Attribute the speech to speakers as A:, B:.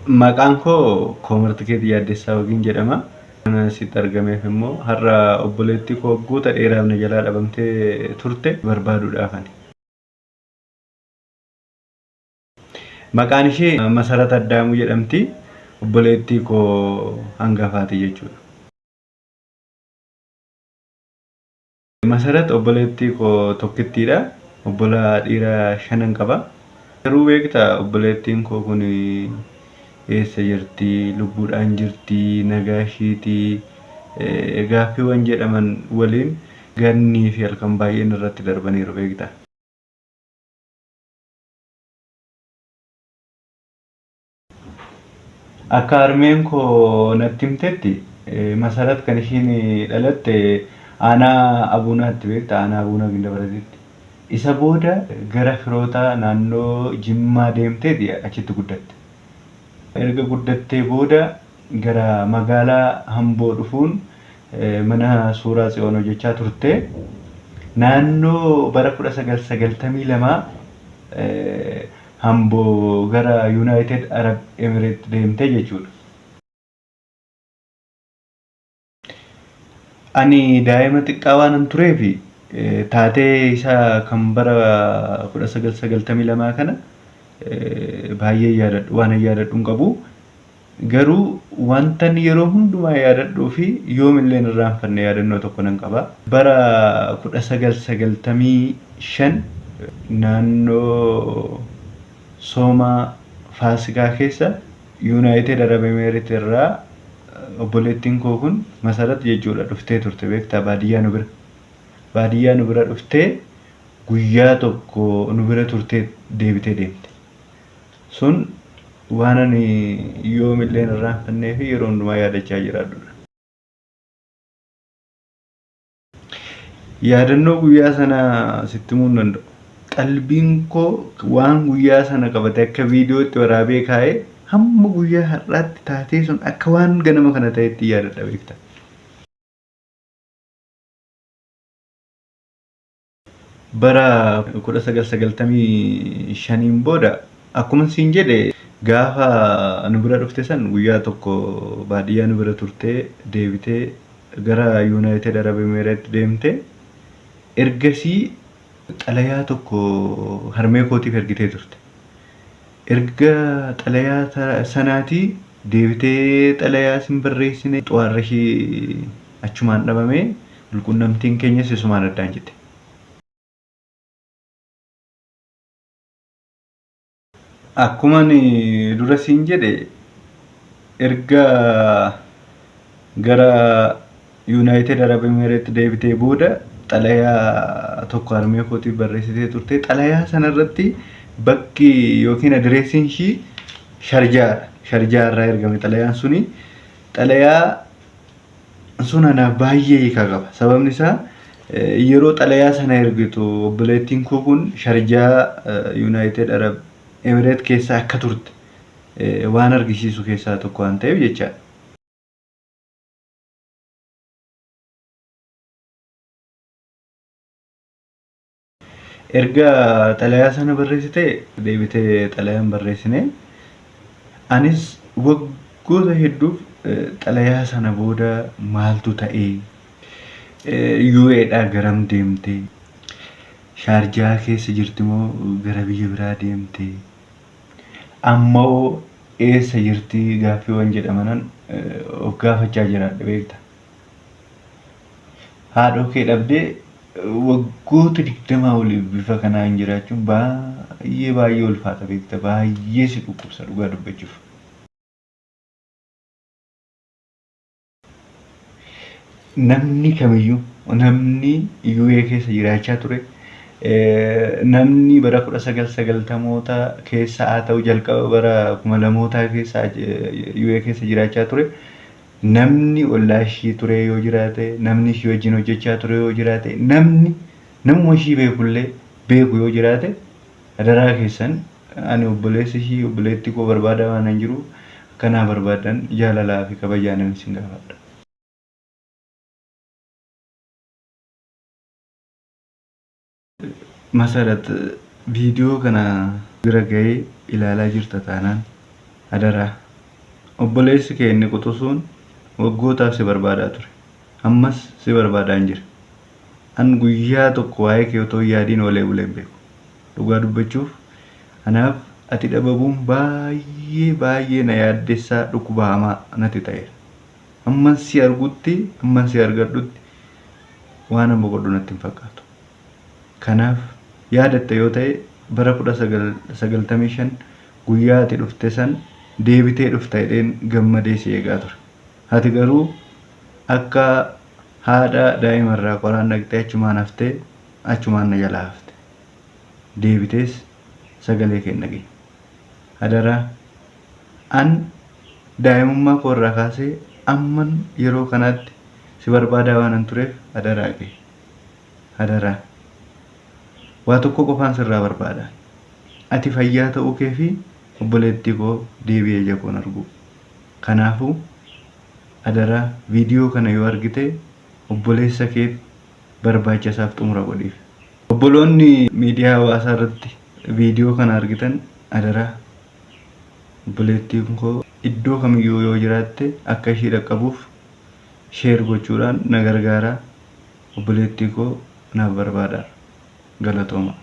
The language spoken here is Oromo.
A: Maqaan koo Koomartikeet Yaaddessaa Wagiin jedhama. Kan asitti argameef immoo har'a obboleettii koo waggoota dheeraaf na jalaa dhabamtee turte barbaaduudhaafani. Maqaan ishee Masarat Addaamuu jedhamti. Obboleettii koo hangafaati jechuudha. Masarat obboleettii koo tokkittiidha. Obbolaa dhiiraa shanan qaba. Garuu beektaa obboleettiin koo kun eessa jirti, lubbuudhaan jirti, nagaa ishiitii gaaffiiwwan jedhaman waliin gannii fi halkan baay'een irratti darbaniiru beektaa. Akka harmeen koo natti himtetti Masarat kan ishiin dhalatte aanaa Abuunaatti beekta aanaa Abuunaa Gindabaratitti. Isa booda gara firootaa naannoo Jimmaa deemteeti achitti guddatte. Erga guddattee booda gara magaalaa Amboo dhufuun mana suuraa Tsiyoon hojjechaa turte. Naannoo bara 1992 Amboo gara Yuunaayitid Arab Emireet deemte jechuudha. Ani daa'ima xiqqaa waanan tureef taatee isaa kan bara 1992 kana baay'ee yaadadhu waan yaadadhu hin qabu. Garuu wantan yeroo hundumaa yaadadhuu fi yoomillee hin irraanfanne yaadannoo tokko nan qaba. Bara 1995 naannoo sooma Faasikaa keessa Yuunaayitid Arab Emireet irraa obboleettiin koo kun Masarat jechuudha dhuftee turte beektaa baadiyyaa nu bira. Baadiyyaa nu bira dhuftee guyyaa tokko nu bira turtee deebitee deemte. Sun waan ani yoomillee hin irraanfannee fi yeroo hundumaa yaadachaa jiraadhudha. Yaadannoo guyyaa sanaa sitti himuu hin danda'u. Qalbiin koo waan guyyaa sana qabate akka viidiyootti waraabee kaa'ee hamma guyyaa har'aatti taatee sun akka waan ganama kana ta'etti yaadadha beekta. Bara 1995n booda akkuma siin jedhe gaafa nu bira dhufte san guyyaa tokko baadiyyaa nu bira turtee deebitee gara Yuunaayitid Arab Emireet deemte. Ergasii xalayaa tokko harmee kootiif ergitee turte. Erga xalayaa sanaatii deebitee xalayaas hin barreessine xuwaarri ishii achumaan dhabame walqunnamtiin keenyas isumaan addaan cite. Akkuman dura siin jedhe erga gara Yuunaayitid Arab Emireet deebitee booda xalayaa tokko harmee kootiif barreessitee turte. Xalayaa sanarratti bakki yookiin adireessiin ishii Sharjaadha. Sharjaa irraa ergame xalayaan suni. Xalayaa sun anaaf baay'ee hiika qaba. Sababni isaa yeroo xalayaa sana ergitu obboleettiin koo kun Sharjaa Yuunaayitid Arab Emireet keessa akka turte waan argisiisu keessaa tokko waan ta'eef jechaadha. Erga xalayaa sana barreessitee deebitee xalayaa hin barreessine. Anis waggoota hedduuf xalayaa sana booda maaltu ta'ee UA'dhaa garam deemte? Shaarjaa keessa jirti moo gara biyya biraa deemte? Ammawoo eessa jirti gaaffiiwwan jedhamanan of gaafachaa jiraadha beekta. Haadhoo kee dhabdee waggoota digdamaa oliif bifa kanaan jiraachuun baay'ee baay'ee ulfaata beekta baay'ee si dhukkubsa dhugaa dubbachuuf. Namni kamiyyuu namni UA keessa jiraachaa ture namni bara 1990moota keessa haa ta'u jalqaba bara 2000mootaa keessa UA keessa jiraachaa ture namni ollaa ishii ture yoo jiraate namni ishii wajjin hojjechaa ture yoo jiraate namni namuma ishii beekullee beeku yoo jiraate adaraa keessan Ani obboleessa ishii obboleettii koo barbaadaa waanan jiruuf akka naa barbaaddan jaalalaa fi kabajaanan isin gaafadha. Masarat viidiyoo kana bira gahee ilaalaa jirta taanaan adaraa. Obboleessi kee inni quxusuun waggootaaf si barbaadaa ture. Ammas si barbaadaan jira. An guyyaa tokko waa'ee kee otoo hin yaadiin oolee bulee hin beeku. Dhugaa dubbachuuf anaaf ati dhababuun baay'ee baay'ee na yaaddessaa dhukkuba hamaa natti ta'eera. Amman si argutti, amman si argadhutti waanan boqodhu natti hin fakkaatu. Kanaaf yaadatta yoo ta'e bara 1995 guyyaa ati dhufte san deebitee dhufta jedheen gammadee si eegaa ture. Ati garuu akka haadha daa'ima irraa qoraan dhaqxee achumaan haftee achumaan na jalaa hafte. Deebitees sagalee kee hin dhageenye. Adaraa an daa'imummaa koo irraa kaasee amman yeroo kanaatti si barbaadaa waanan tureef adaraa kee. Adaraa. Waa tokko qofaan sirraa barbaada. Ati fayyaa ta'uu kee fi obboleettii koo deebi'ee ija koon arguu. Kanaafuu adaraa viidiyoo kana yoo argite obboleessa keef barbaacha isaaf xumura godhiif. Obboloonni miidiyaa hawaasaa irratti viidiyoo kana argitan adaraa obboleettiin koo iddoo kamiyyuu yoo jiraatte akka ishii dhaqqabuuf share gochuudhaan na gargaaraa. Obboleettii koo naaf barbaadaa. Galatoomaa.